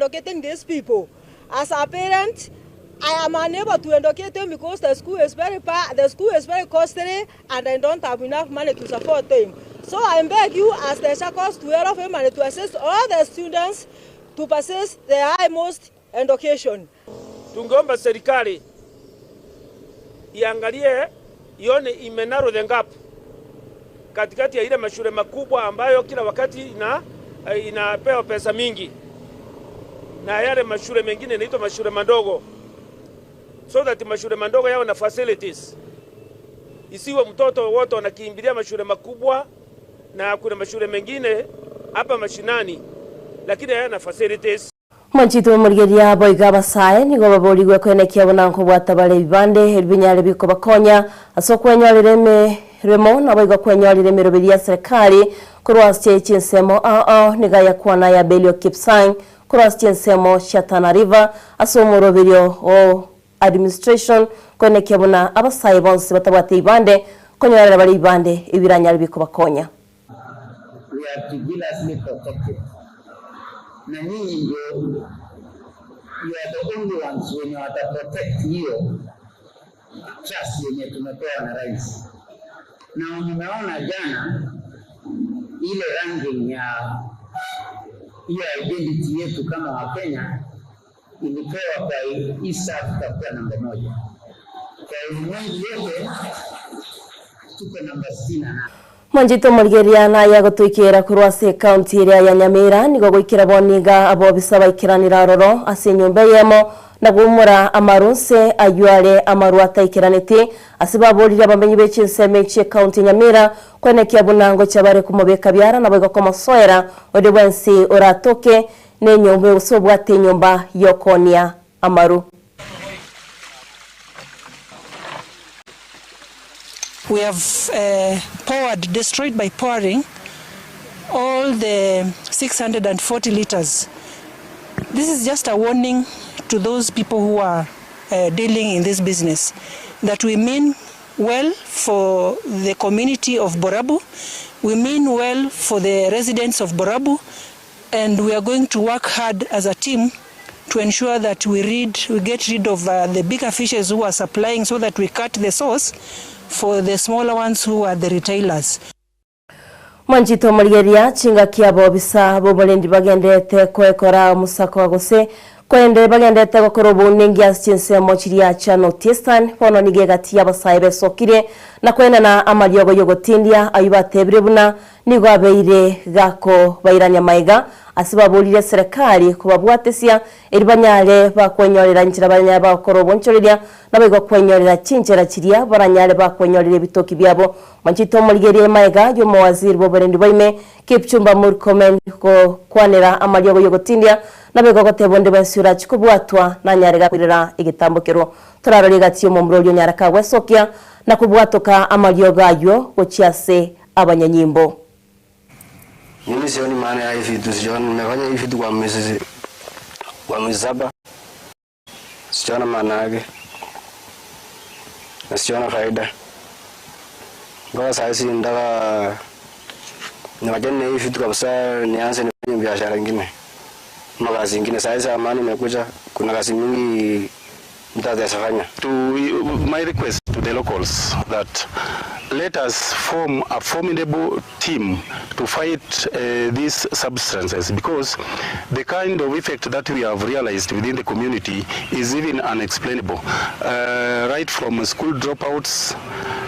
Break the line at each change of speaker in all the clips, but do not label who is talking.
educating these people. As a parent, I am unable to educate them because the school is very far, the school is very costly and I don't have enough money to support them. So I beg you as the SACCOs to help him and to assist all the students to purchase the high most education.
Tungeomba serikali iangalie ione imenarrow the gap katikati ya ile mashule makubwa ambayo kila wakati ina, inapewa pesa mingi na yale mashule mengine inaitwa mashule madogo, so that mashule madogo yawe na facilities, isiwe mtoto wote wanakimbilia mashule makubwa, na kuna mashule mengine hapa mashinani lakini hayana facilities.
Mwanchito omorigeria boiga abasae nigo baborigwe kwenekia buna nkobwata bare ebibande ebinyare bikobakonya ase okwenyorera emeremo naboigo kwenyorera emeroberi ya serikali korwa ase chinsemo ao niga yakwana ya Belio Kipsang korwa ase chinsemo chia Tana River ase omoroberio o administration kwenekia buna abasae bonsi batabwate ebibande konyorera bare ebibande ebiranyare bikobakonya.
We are jealously protected. Na nyinyi ndio you are the only ones wenye wata protect hiyo trust yenye tumepewa na rais. Na nimeona jana ile ranking ya hiyo identity yetu kama Wakenya ilipewa kwa East Africa kuwa namba moja, kwa ulimwengu yote tuko namba 68.
Mwanchito omorigeria naye agotoikera korwa ase ekaunti eria ya Nyamira nigo goikera boniga abobisa baikeranire aroro ase enyomba eyemo na goumora amarunse aywo are amarwa ataikeraneti ase baborire abamenyi be chinsemo echi ekaunti ya Nyamira kwenekia buna ngochia bare komobeka biara naboigo komosoera ore bwensi oratoke na enyomba gose obwate enyomba yokonia amaru.
We have uh, poured, destroyed by pouring all the 640 liters. This is just a warning to those people who are uh, dealing in this business that we mean well for the community of Borabu, we mean well for the residents of Borabu, and we are going to work hard as a team to ensure that we, rid, we get rid of uh, the bigger fishes who are supplying so that we cut the source for the smaller ones who are the retailers.
Mwanchito omorigeria chingaki abobisa boborendi bagendete koekora omosako gose koende bagendete gokora obounengi ase chinsemo chiria chia North Eastern bono nigo egati ya abasae besokire na koenana amariogo yogotindia aywo batebire buna nigo abeire gako bairania maiga ase baborire serikali kobabwatesia eri banyare bakwenyorera nchera banyare bagokora obonchoreria naboigo kwenyorera chinchera chiria baranyare bakwenyorera ebitoki biabo. Mwanchito omorigeria maiga ya omowaziri bwa oborendi bwaime Kipchumba Murkomen gokwanera amariogo yogotindia naboigo goteba onde bwensi orachi kobwatwa nanyare gakoirera egetambo kerwo torarore egati ya omomura oria onyara kagwesokia na kobwatoka amariogo aywo gochia ase abanyanyimbo.
Mimi sioni maana ya hivi vitu, sioni nimefanya hivi vitu kwa miezi kwa miezi saba, sijaona maana yake na sijaona faida. Mpaka saa hizi nataka niwachane na hivi vitu kabisa, nianze nifanye biashara ingine ama kazi ingine. Saa hizi amani imekuja, kuna kazi mingi mtu ataweza fanya.
To my request to the locals that let us form a formidable team to fight these substances, because the kind of effect that we have realized within the community is even unexplainable. Right from school dropouts,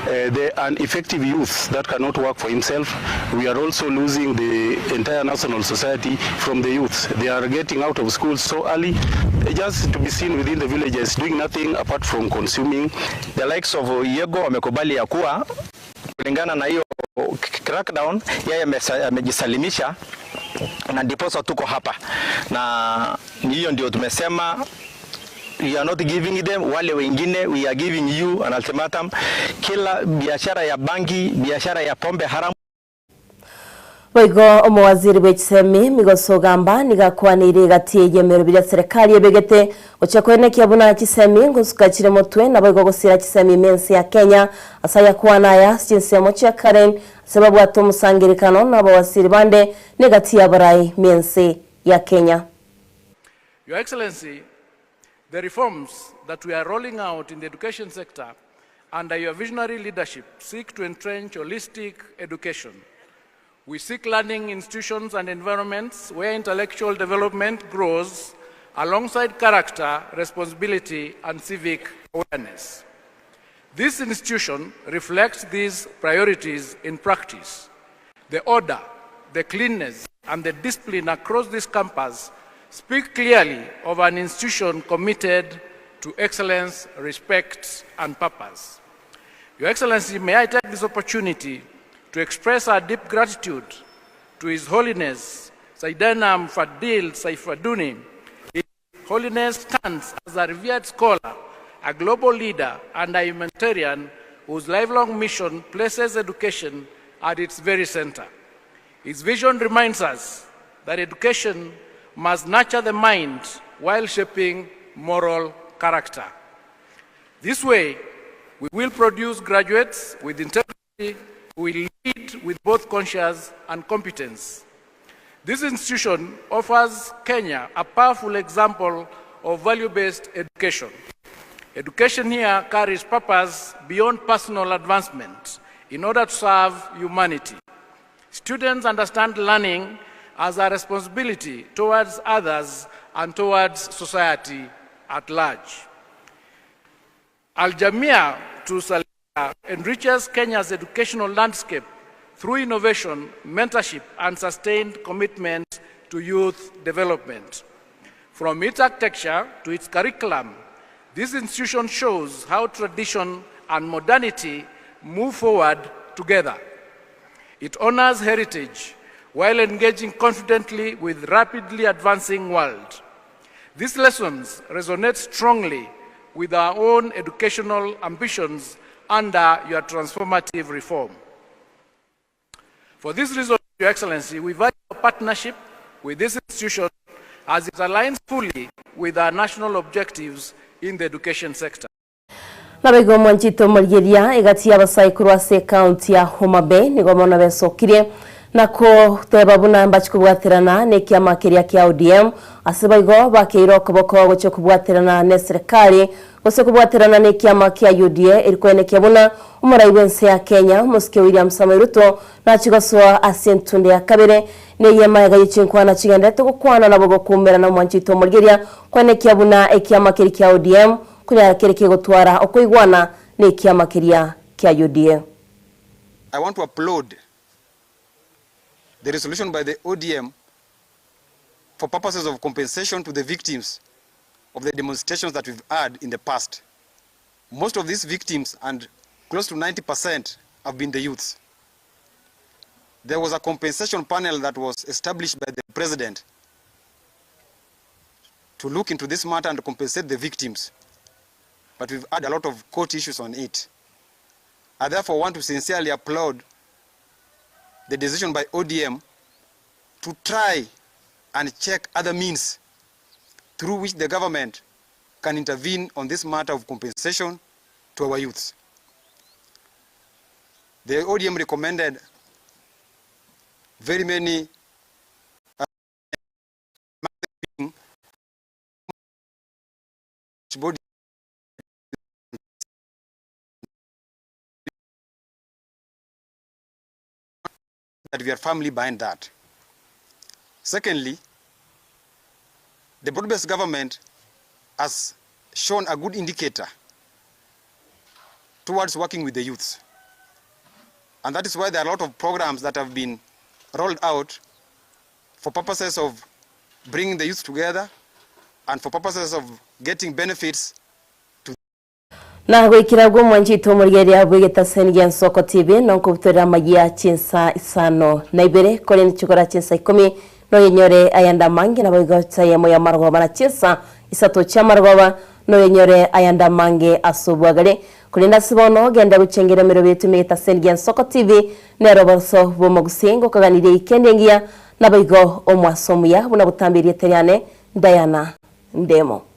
the ineffective youth that cannot work for himself, we are also losing the entire national society from the youth. They are getting out of school so early, just to be seen within the villages doing nothing apart from consuming.
The likes of Yego wamekubali ya kuwa kulingana na hiyo crackdown, yeye amejisalimisha na ndiposa tuko hapa, na hiyo ndio tumesema we are not giving them, wale wengine we are giving you an ultimatum. Kila biashara ya bangi, biashara ya pombe haramu.
Boigo omowaziri bwa echisemi Migoso Ogamba nigo akwanire egati y'emero biria serikali ebegete gochia koenekia buna chisemi ngosuka chire motwe naboigo gosira chisemi mensi ya Kenya ase ayakwana aya chinsemo chia Karen ase babwate omosangerekano na abawaziri bande negati ya abarai mensi ya Kenya.
Your Excellency, the reforms that we are rolling out in the education sector under your visionary leadership seek to entrench holistic education. We seek learning institutions and environments where intellectual development grows alongside character, responsibility, and civic awareness. This institution reflects these priorities in practice. The order, the cleanness, and the discipline across this campus speak clearly of an institution committed to excellence, respect, and purpose. Your Excellency, may I take this opportunity to express our deep gratitude to His Holiness Saidana Fadil Saifaduni. His Holiness stands as a revered scholar, a global leader, and a humanitarian whose lifelong mission places education at its very center. His vision reminds us that education must nurture the mind while shaping moral character. This way, we will produce graduates with integrity who will lead with both conscience and competence. This institution offers Kenya a powerful example of value-based education. Education here carries purpose beyond personal advancement in order to serve humanity. Students understand learning as a responsibility towards others and towards society at large. Al Jamia to Salihia enriches Kenya's educational landscape through innovation, mentorship, and sustained commitment to youth development. From its architecture to its curriculum, this institution shows how tradition and modernity move forward together. It honors heritage while engaging confidently with rapidly advancing world. These lessons resonate strongly with our own educational ambitions under your transformative reform. For this reason, Your Excellency, we value our partnership with this institution as it aligns fully with our national objectives in the education sector.
Naboigo omwanchete omorigereria egati y'abasae korwa ase ekaunti ya Homa Bay nigo mono besokirie na koteba buna mbachi kobwaterana nekiama keria kia ODM ase boigo bakeire okoboko gochia kobwaterana neserekari gose kobwaterana nekiama kia UDA eri koenekia buna omorai bwense ya Kenya omosike William Samoei Ruto nachie gosoa ase entunde ya kabere neyia magega ye chinkwana chigenderete gokwana nabo gokumerana omwanchete omorigereria koenekia buna ekiama keria kia ODM Konyara kere kegotwara okoigwana nekiama keria kia UDA.
I want to applaud the resolution by the ODM for purposes of compensation to the victims of the demonstrations that we've had in the past. Most of these victims, and close to 90%, have been the youths. There was a compensation panel that was established by the president to look into this matter and compensate the victims. But we've had a lot of court issues on it. I therefore want to sincerely applaud the decision by ODM to try and check other means through which the government can intervene on this matter of compensation to our youths. The ODM recommended very many body that we are firmly behind that. Secondly, the broad-based government has shown a good indicator towards working with the youths. And that is why there are a lot of programs that have been rolled out for purposes of bringing the youth together and for purposes of getting benefits to
Na goikera agwo omwanchete omorigereria bw'egetaseni gia Nsoko TV nonkobutorera amayia chinsa isano na ibere korende chikora chinsa ikomi noyenyore ayande amange naboigo chayemo y'amarogoba na chinsa isato chi'amarogoba noyenyore ayande amange ase obwagare korende ase bono genda gochengera emerobo yaito ime egetaseni gia Nsoko TV nero oboso bw'omogusii ngokaganirie ikendi engiya Naboigo omwase omuya buna botambe erieta riane Diana Ndemo.